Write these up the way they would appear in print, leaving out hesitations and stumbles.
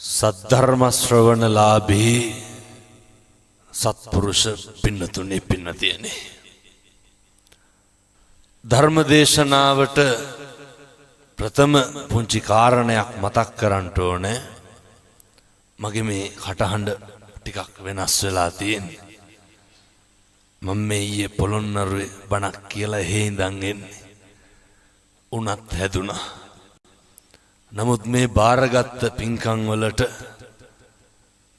සද්ධර්ම ශ්‍රවණලාභී සත්පුරුෂ පින්නතුනි, පින්නතියනි, ධර්ම දේශනාවට ප්‍රථම පුංචි කාරණයක් මතක් කරන්නට ඕනේ. මගේ මේ කටහඬ ටිකක් වෙනස් වෙලා තියෙන්නේ. මම මේ ඊයේ පොළොන්නරුවේ බණක් කියලා එහෙ ඉඳන් එන්නේ. උනත් හැදුනා. නමුත් මේ බාරගත්ත පින්කම් වලට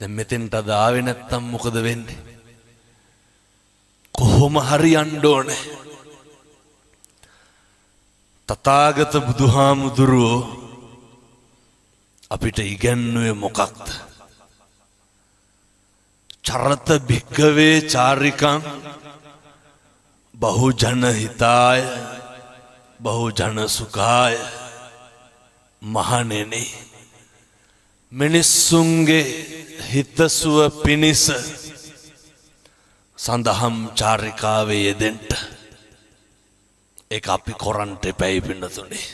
දැන් මෙතෙන්ට අද ආවේ නැත්තම් මොකද වෙන්නේ? කොහොම හරි යන්න ඕනේ. තථාගත බුදුහාමුදුරුවෝ අපිට ඉගැන්නුවේ මොකක්ද? චරත භික්කවේ චාරිකං බහුජන හිතාය බහුජන සුඛාය. මහණෙනි, මිනිස්සුන්ගේ හිතසුව පිණිස සඳහම් චාරිකාවේ යෙදෙන්න. ඒක අපි කොරන්ට එපැයි පින්නතුනේ.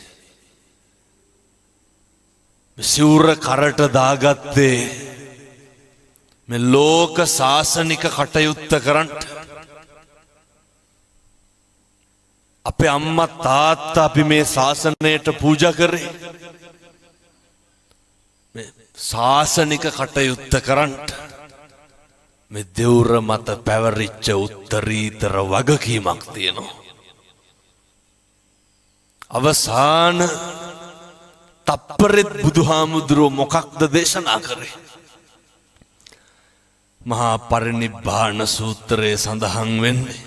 සිවුර කරට දාගත්තේ මේ ලෝක සාසනික කටයුත්ත කරන්නට. අපේ අම්මා තාත්තා අපි මේ ශාසනයට පූජා කරේ මේ ශාසනික කටයුත්ත කරන්නට. මේ දෙවුර මත පැවරිච්ච උත්තරීතර වගකීමක් තියෙනවා. අවසාන තප්පරෙත් බුදුහාමුදුරුවෝ මොකක්ද දේශනා කරේ? මහා පරිනිබ්බාන සූත්‍රයේ සඳහන් වෙන්නේ,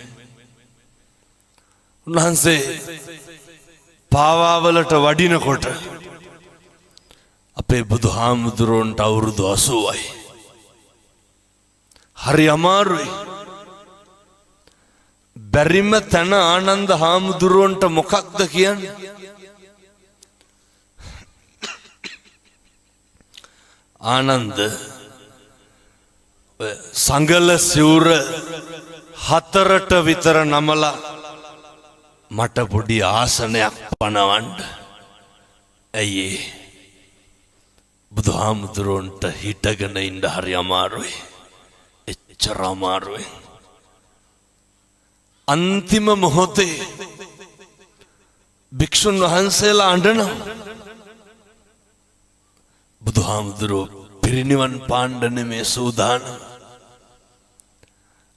උන්වහන්සේ පාවාවලට වඩිනකොට අපේ බුදුහාමුදුරුවන්ට අවුරුදු 80යි. හරි අමාරුයි. බැරිම තැන ආනන්ද හාමුදුරුවන්ට මොකක්ද කියන්නේ? ආනන්ද, ඔය සඟල සිවුර හතරට විතර නමලා මට පොඩි ආසනයක් පනවන්න. ඇයි ඒ? බුදුහාමුදුරුවන්ට හිටගෙන ඉන්න හරි අමාරුයි. එච්චර අමාරුයි. අන්තිම මොහොතේ භික්ෂුන් වහන්සේලා අඬනවා. බුදුහාමුදුරුවෝ පිරිනිවන් පාණ්ඩ නෙමේ සූදානම්.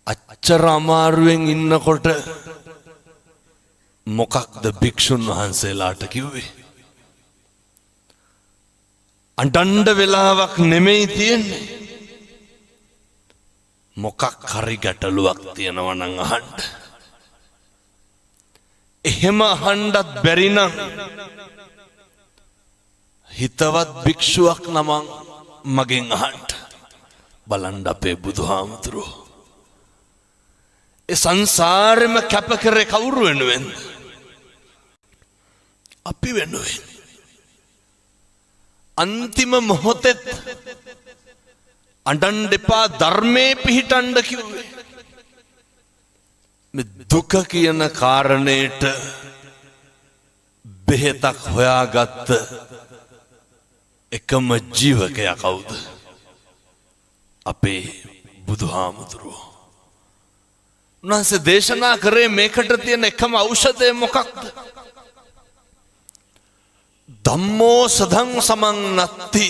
අච්චර අමාරුවෙන් ඉන්නකොට මොකක්ද භික්ෂුන් වහන්සේලාට කිව්වේ? අඬන්න වෙලාවක් නෙමෙයි තියෙන්නේ. මොකක් හරි ගැටලුවක් තියෙනවා නම් අහන්න. එහෙම අහන්නත් බැරි නම් හිතවත් භික්ෂුවක් නමං මගෙන් අහන්න. බලන්න අපේ බුදුහාමුදුරුවෝ. ඒ සංසාරෙම කැප කරේ කවුරු වෙනුවෙන්ද? අපි වෙනුවෙන්. අන්තිම මොහොතෙත් අඬන්න එපා, ධර්මයේ පිහිටන්න කිව්වේ. මේ දුක කියන කාරණේට බෙහෙතක් හොයාගත්ත එකම ජීවකයා කවුද? අපේ බුදුහාමුදුරුවෝ. උන්වහන්සේ දේශනා කරේ මේකට තියෙන එකම ඖෂධය මොකක්ද? ධම්මෝ සදං සමං නත්ති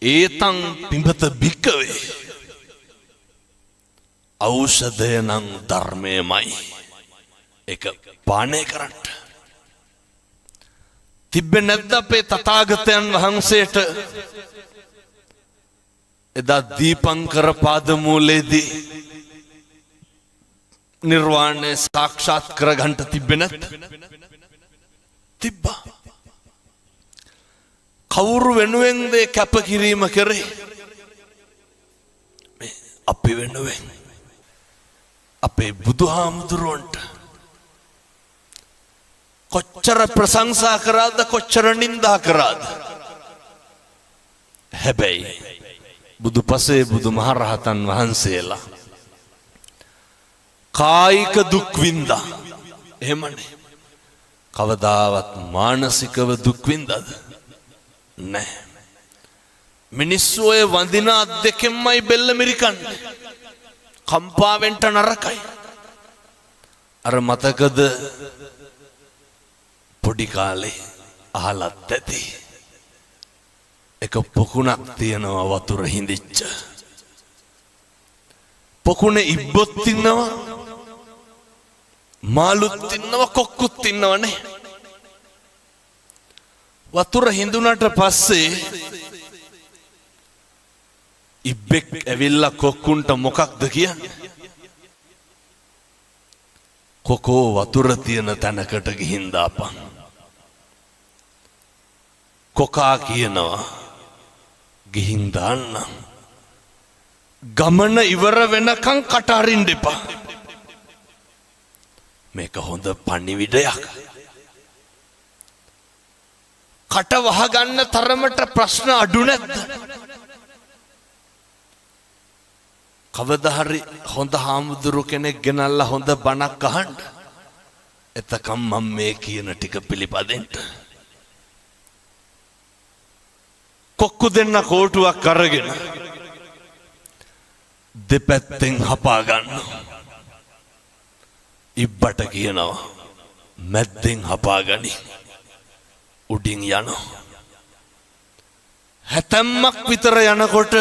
ඒතං පිඹත භික්කවේ. ඖෂධය නම් ධර්මයමයි. ඒක පානය කරන්න. තිබ්බේ නැද්ද අපේ තථාගතයන් වහන්සේට එදා දීපංකර පාදමූලයේදී නිර්වාණය සාක්ෂාත් කරගන්න තිබ්බේ නැද්ද? තිබ්බා. කවුරු වෙනුවෙන්ද ඒ කැපකිරීම කරේ? මේ අපි වෙනුවෙන්. අපේ බුදුහාමුදුරුවන්ට කොච්චර ප්‍රශංසා කරාද, කොච්චර නින්දා කරාද? හැබැයි බුදු පසේ බුදු මහරහතන් වහන්සේලා කායික දුක් වින්දා. එහෙමනේ. කවදාවත් මානසිකව දුක් වින්දාද? නෑ. මිනිස්සු ඔය වඳින අත් දෙකෙන්මයි බෙල්ල මිරිකන්නේ. කම්පා වෙන්න නරකයි. අර මතකද පොඩි කාලේ අහලත් ඇති. එක පොකුණක් තියෙනවා වතුර හිඳිච්ච. පොකුණේ ඉබ්බොත් ඉන්නවා, මාළුත් ඉන්නවා, කොක්කුත් ඉන්නවනේ. වතුර හිඳුනට පස්සේ ඉබ්බෙක් ඇවිල්ලා කොක්කුන්ට මොකක්ද කියන්නේ? කොකෝ වතුර තියෙන තැනකට ගිහින් දාපන්. කොකා කියනවා ගිහින් දාන්න. ගමන ඉවර වෙනකන් කට අරින්න එපා. මේක හොඳ පණිවිඩයක්. කට වහගන්න තරමට ප්‍රශ්න අඩු නැද්ද? කවදා හරි හොඳ හාමුදුරු කෙනෙක් ගෙනල්ලා හොඳ බණක් අහන්න. එතකම් මම මේ කියන ටික පිළිපදින්න. කොක්කු දෙන්න කෝටුවක් අරගෙන දෙපැත්තෙන් හපා ගන්න. ඉබ්බට කියනවා මැද්දෙන් හපා ගනි. උඩින් යනවා. හැතැම්මක් විතර යනකොට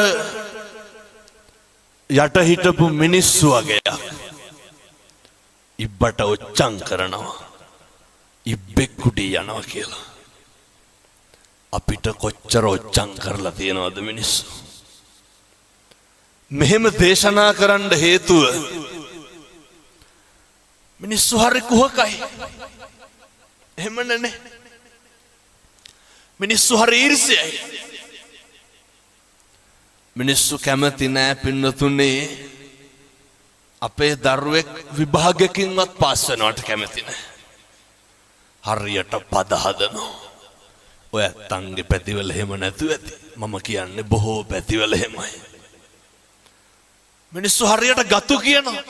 යට හිටපු මිනිස්සු වගේක් ඉබ්බට ඔච්චම් කරනවා. ඉබ්බෙක් උඩින් යනවා කියලා. අපිට කොච්චර ඔච්චම් කරලා තියෙනවද මිනිස්සු? මෙහෙම දේශනා කරන්න හේතුව මිනිස්සු හරි කුහකයි. එහෙම නේ. මිනිස්සු හරි ඊර්ෂ්‍යයි. මිනිස්සු කැමති නෑ පින්නතුනේ අපේ දරුවෙක් විභාගයකින්වත් පාස් වෙනවට කැමති නෑ. හරියට පද හදනවා. ඔය ඇත්තන්ගේ පැතිවල එහෙම නැතුව ඇති. මම කියන්නේ බොහෝ පැතිවල එහෙමයි. මිනිස්සු හරියට ගතු කියනවා.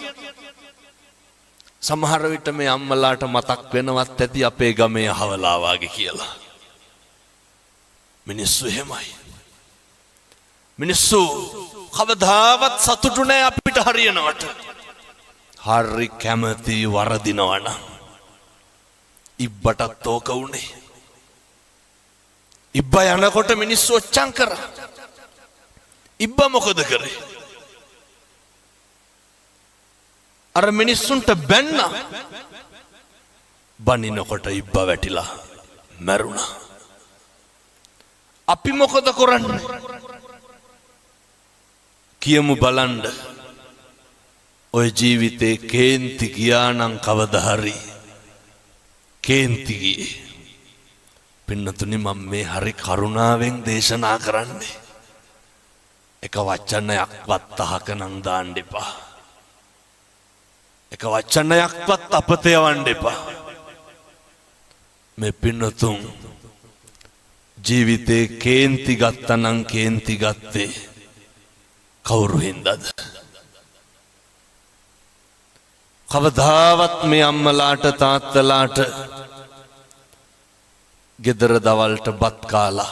සමහර විට මේ අම්මලාට මතක් වෙනවත් ඇති අපේ ගමේ අහවලා වාගේ කියලා. මිනිස්සු එහෙමයි. මිනිස්සු කවදාවත් සතුටු නෑ අපිට හරියනවට. හරි කැමති වරදිනවනම්. ඉබ්බටත් ඕක වුණේ. ඉබ්බා යනකොට මිනිස්සු ඔච්චම් කරා. ඉබ්බා මොකද කරේ? අර මිනිස්සුන්ට බැන්නා. බනිනකොට ඉබ්බා වැටිලා මැරුණා. අපි මොකද කරන්නේ? කියමු බලන්න. ඔය ජීවිතේ කේන්ති ගියා නම් කවදා හරි කේන්ති ගියේ. පින්නතුනි මම මේ හරි කරුණාවෙන් දේශනා කරන්නේ. එක වචනයක්වත් අහක නම් දාන්න එපා. එක වචනයක්වත් අපතේ යවන්න එපා. මේ පින්නතුන් ජීවිතේ කේන්ති ගත්තනම් කේන්ති ගත්තේ කවුරු හින්දාද? කවදාවත් මේ අම්මලාට තාත්තලාට ගෙදර දවල්ට බත් කාලා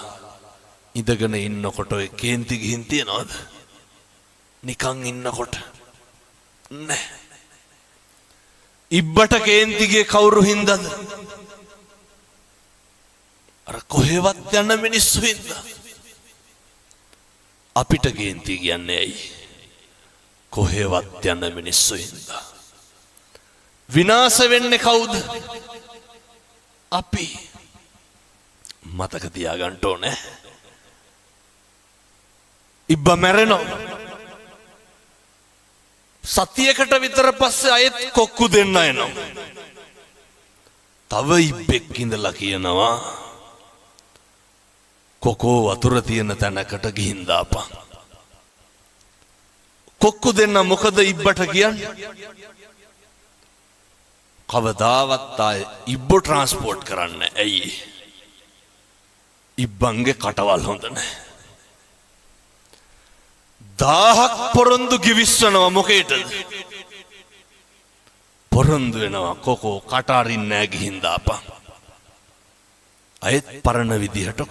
ඉඳගෙන ඉන්නකොට ඔය කේන්ති ගිහින් තියනවද? නිකන් ඉන්නකොට නෑ. ඉබ්බට කේන්ති ගියේ කවුරු හින්දාද? අර කොහෙවත් යන මිනිස්සු හින්දා. අපිට කේන්ති කියන්නේ ඇයි? කොහෙවත් යන මිනිස්සු හින්දා. විනාශ වෙන්නේ කවුද? අපි. මතක තියාගන්න ඕනේ. ඉබ්බා මැරෙනවා. සතියකට විතර පස්සේ අයෙත් කොක්කු දෙන්න එනවා. තව ඉබ්බෙක් ඉඳලා කියනවා කොකෝ වතුර තියෙන තැනකට ගිහින් දාපන්. කොක්කු දෙන්න මොකද ඉබ්බට කියන්නේ? කවදාවත් ආයේ ඉබ්බෝ ට්‍රාන්ස්පෝර්ට් කරන්න. ඇයි? ඉබ්බන්ගේ කටවල් හොඳ නැහැ. 1000ක් පොරොන්දු ගිවිස්සනවා මොකේටද? පොරොන්දු වෙනවා කොකෝ කට අරින්නේ නැහැ ගිහින් දාපන්. අයෙත් පරණ විදිහට